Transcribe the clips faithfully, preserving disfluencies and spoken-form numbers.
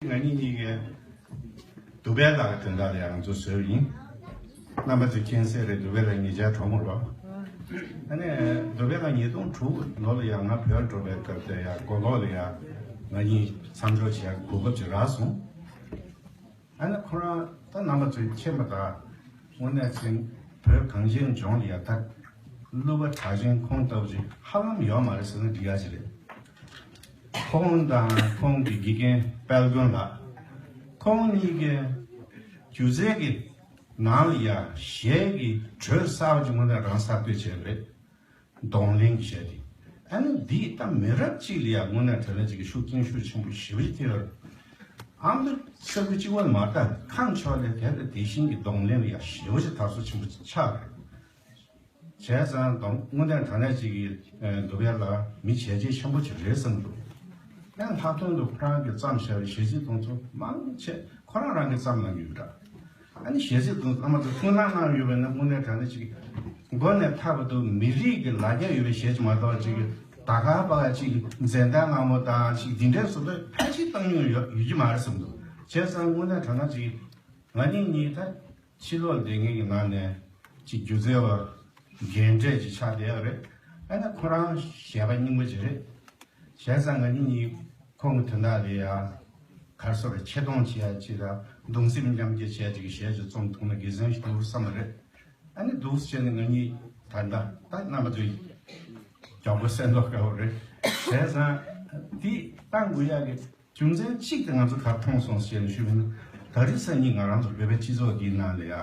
ང་གཉིས་གཉིས་ཀའི་དུ་བྷེ་ལ་གི་དོན་དག་ལ་ཡང་ང་ཚོ་བཟོས་པ་ཡིན། རྣམ་པ་ཚོས་མཁྱེན་གསལ་རེད། དུ་བྷེ་ལ་ཉེ་ཆར་གྲོངས་པ་རེད། ཨ་ནི་དུ་བྷེ་ལ་ཉིས་སྟོང་དྲུག་ལོ་ལ་ཡང་ང་བོད་འགྲོ་བའི་སྐབས་དེ་ཡང་མགོ་ལོག་ལ་ཡང་ང་གཉིས་མཚམས་འཇོག་བྱེད་ཡག་གོ་སྐབས་ཅིག་རག་སོང་། ཨ་ནི་ཁོ་རང་ད་རྣམ་པ་ཚོས་མཁྱེན་པ་དང་དངོས་གནས་ཅིག་བོད་གངས་ཅན་ལྗོངས་ལ་ཡང་ད་གླུ་བ་གྲགས་ཅན་ཁོང་ལྟ་བུ་ཅིག་ཧ་ལམ་ཡོད་མ་རེད་ཟེར་ན་འགྲིག་ཡག་ཅིག་རེད། ཁོང་དང་ཁོང་གི་དགེ་རྒན་དཔལ་མགོན་ལགས། ཁོང་གཉིས་ཀའི་སྒྱུ་རྩལ་གྱི་ནང་ལ་ཡང་གཞས་ཀྱི་འགྲོས་གསར་པ་ཅིག་དངོས་གནས་རང་གསར་གཏོད་བྱས་པ་རེད། གདོང་ལེན་གྱི་གཞས་དེ། ཨ་ནི་འདིས་ད་མི་རབས་གཅིག་ལ་ཡང་དངོས་གནས་དྲང་གནས་ཅིག་གི་ཤུགས་རྐྱེན་ཤུགས་ཆེན་པོ་ཞེ་པོ་ཅིག་ཐེབས་ཡོད་རེད། ཨ་མདོ་ས་ཁུལ་གཅིག་པོ་ལ་མ་ལྟ་ཁམས་ཕྱོགས་ལ་དེ་ལ་དེ་བཞིན་གྱི་གདོང་ལེན་ལ་ཡང་ཞེ་པོ་ཅིག་དར་སྲོལ་ཆེན་པོ་ཆགས་རེད། བྱས་ཙང་དང་དངོས་གནས་དྲང་གནས་ཅིག་གི་ཨ་དུ་བྷེ་ལ་མི་བྱས་རྗེས་ཆེན་པོ་ཅིག་རེད་བསམ་འདུག་ཡང་ལྷག་དོན་དུ་ཁོ་རང་གིས་བརྩམས་བཞག་པའི་གཞས་ཚིག་དེ་ཚོ་མང་ཆེ་ཁོ་རང་རང་གིས་བརྩམས་གནང་གི་ཡོད་འདྲ། ཨ་ནི་གཞས་ཚིག་དེ་ཚོ་ཨ་མ་ཚོ་ཐུགས་སྣང་གནང་ཡོད་པས་ན་དངོས་གནས་དྲང་གནས་ཅིག་མགོ་ནས་མཐའ་བར་དུ་མི་རིགས་ཀྱི་ལ་རྒྱ་ཡོད་པའི་གཞས་ཅིག་མ་གཏོགས་ཅིག་ད་ག་པ་ཅིག་མཛད་འདང་ངང་མོ་དང་ཅིག་འདི་འདྲའི་བཟོ་འདྲ་ཕལ་ཆེར་བཏང་མྱོང་ཡོད་ཡོད་ཀྱི་མ་རེད་བསམ་འདུག་བྱས་ཙང་དངོས་གནས་དྲང་གནས་ཅིག་ང་གཉིས་གཉིས་ད་ཕྱི་ལོགས་སྡོད་མཁན་གྱི་ནང་ནས་ཅིག་སྒྱུ་རྩལ་བ་རྒན་གྲས་ཅིག་ཆགས་བསྡད་ཡོད་རེད། ཨ་ནི་ཁོ་རང་གཞས་པ་རྙིང་པ་ཅིག་རེད། བྱས་ཙང་ང་གཉིས་གཉིས་ཁོང་གི་དོན་དག་ལ་ཡ་ག་རེ་ཟེར་བ་ཆེ་མཐོང་བྱེད་ཡ་ཅིག་དང་གདུང་སེམས་མཉམ་སྐྱེད་བྱེད་ཡ་ཅིག་གི་གཞས་ཅིག་རྩོམ་ཐུབ་ན་དགེ་མཚན་ཞིག་འདུག་བསམ་པ་རེད། ཨ་ནི་འདུག་སེ་བྱས་ནས་ང་གཉིས་ད་ལྟ་ད་རྣམ་པ་ཚོས་མགྱོགས་པོ་གསན་མདོག་ཁ་པོ་རེད། བྱས་ཙང་འདི་བཏང་དགོས་ཡ་གི་རྒྱུ་མཚན་གཅིག་དེ་ང་ཚོ་ག་རེ་མཐོང་སོང་ཞེས་ཞུས་པ་ཡིན་ན། ད་རེས་སང་ཉིན་ང་རང་ཚོ་བོད་པའི་སྤྱི་ཚོགས་འདིའི་ནང་ལ་ཡ་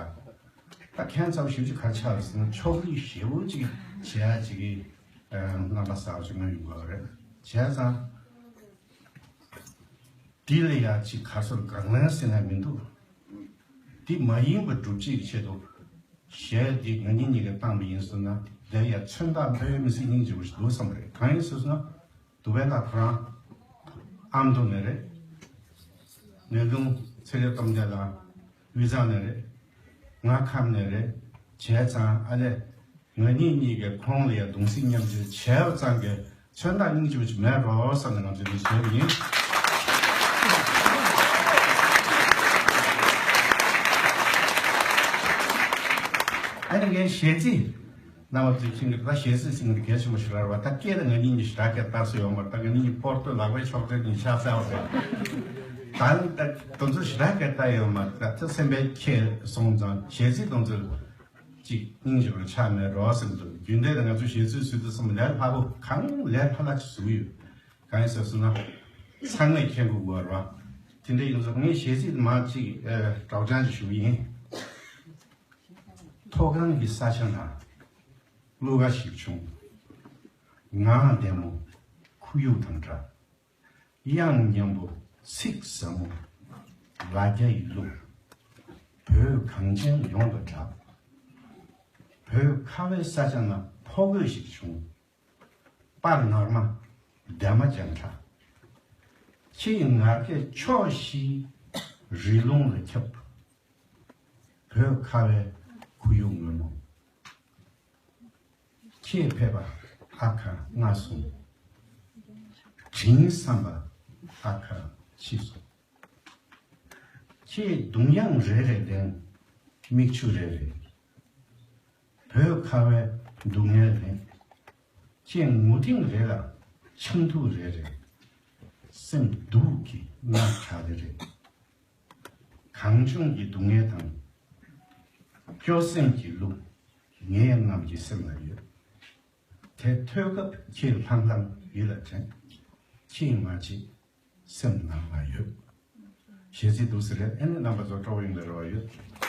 ད་ཁྱད་མཚར་ཞེ་པོ་ཅིག་ག་རེ་ཆགས་རེད་ཟེར་ན། ཕྱོགས་རིས་ཞེ་པོ་ཅིག་བྱེད་ཡ་ཅིག་གི་ཨ་རྣམ་པ་གསར་པ་ཅིག་མངོན་ཡོང་གི་ཡོད་རེད། བྱས་ཙང་འདི་ལ་ཡ་ཅིག་ག་རེ་ཟེར་དགག་ལན་ཟེར་ན་མི་འདུག་འདི་མ་ཡིན་པ་སྒྲུབ་བྱེད་ཀྱི་ཆེད་དུ་གཞས་འདི་ང་གཉིས་གཉིས་ཀས་བཏང་བ་ཡིན་ཟེར་ན། དེ་ཡ་མཚོན་རྟགས་འབུལ་མི་སྲིད་སྙིང་རྗེ་པོ་ཞིག་འདུག་བསམ་པ་རེད། གང་ཡིན་ཟེར་ན། དུ་བྷེ་ལ་ཁོ་རང་ཨ་མདོ་ནས་རེད། ངེད་ཀུན་ཚེ་རིང་སྟོབས་རྒྱལ་ལགས་དབུས་གཙང་ནས་རེད། ང་ཁམས་ནས་རེད། བྱས་ཙང་ཨ་ལས་ང་གཉིས་གཉིས་ཀས་ཁོང་ལ་ཡ་གདུང་སེམས་མཉམ་སྐྱེད་བྱས་པ་ཙམ་གྱིས་མཚོན་རྟགས་སྙིང་རྗེ་པོ་ཅིག་མེད་འགྲོ་བསམ་ནས་ང་ཚོས་འདི་བཟོས་པ་ཡིན། ཨ་ནི་ངའི་གཞས་ཚིག་རྣམ་པ་ཚོས་མཁྱེན་གྱི་རེད། ད་གཞས་ཚིག་ཟེར་མཁན་དེ་གལ་ཆེན་པོ་ཞིག་རེད་བ། ད་སྐད་དེ་ང་གཉིས་གཉིས་ཞེ་དྲག་སྐད་བཏགས་སྲོལ་ཡོད་མ་རེད། ད་ང་གཉིས་གཉིས་སྤོ་ཏོ་ལག་པའི་ཕྱོགས་སྒྲིལ་གཉིས་ཆགས་ཚར་བ་རེད། ད་ད་དེ་ཚོ་ཞེ་དྲག་སྐད་བཏགས་ཡོད་མ་རེད། ད་སེམས་པའི་ཁྱེར་སོང་ཙང་གཞས་ཚིག་དེ་ཚོ་ཅིག་སྙིང་རྗེ་པོ་ཆགས་མེད་འགྲོ་བསམ་འདུག་རྒྱུན་ལྡན་ང་ཚོ་གཞས་ཚིག་བཟོས་དུས་ཙམ་ལས་སླ་པོ་གང་ལས་སླ་ལ་ཅིག་བཟོ་གི་ཡོད། གང་ཡིན་ཟེར་སོང་ན། ཚང་མས་མཁྱེན་དགོས་པ་རེད་བ། དེ་འདྲ་ཡིན་ཙང་ངས་གཞས་ཚིག་མ་ཅིག་ཨ་སྒྲོག་སྦྱང་ཅིག་ཞུ་གི་ཡིན། མཐོ་སྒང་གི་ས་ཆ་ན་གླུ་གར་ཞིག་བྱུང་། ངག་ལྡེ་མོ་ཁོར་ཡུག་དང་འདྲ། དབྱངས་སྙན་པོ་ཚིག་ཟབ་མོ་ལ་རྒྱ་ཡི་གླུ། བོད་གངས་ཅན་ཡོངས་ལ་གྲགས། བོད་ཁ་བའི་ས་ཆ་ན་ཕོ་རྒོད་ཞིག་བྱུང་། པར་ངར་མ་འདན་མ་རྒྱང་གྲགས། ཁྱི་ཡི་ངར་སྐད་ཕྱོགས་བཞིའི་རི་ལུང་ལ་ཁྱབ། བོད་ཁ་བའི་ཁོར་ཡུག་ངོ་མ། ཁྱེད་ཕེབས་པ་ཨ་ཁ་སྔ་སོང་། དྲིན་བསམ་པ་ཨ་ཁ་ཕྱི་སོང་། ཁྱེད་གདུང་དབྱངས་རེ་རེ་ལེན། མིག་ཆུ་རེ་རེ། བོད་ཁ་བའི་སྡུག་བསྔལ་རེད། ཁྱེད་ངུ་ཐེངས་རེ་ལ་ཆང་འཐུང་རེ་རེ། སེམས་སྡུག་གིས་མནར་དྲགས་རེ་རེ། གངས་ལྗོངས་ཀྱི་སྡུག་བསྔལ་དང་། སྐྱོ་སེམས་ཀྱི་གླུ་ངའི་རྣམས་ཀྱི་སེམས་ལ་ཡོད། དེ་ཐོས་སྐབས་ཁྱེད་ལྷང་ལྷང་ཡིད་ལ་དྲན། ཁྱེད་མ་བརྗེད་སེམས་ནང་ལ་ཡོད། གཞས་ཚིག་འདུག་སེ་རེད། ཨ་ནི་རྣམ་པ་ཚོ་སྤྲོ་བོ་ཡོང་བའི་རེ་བ་ཡོད།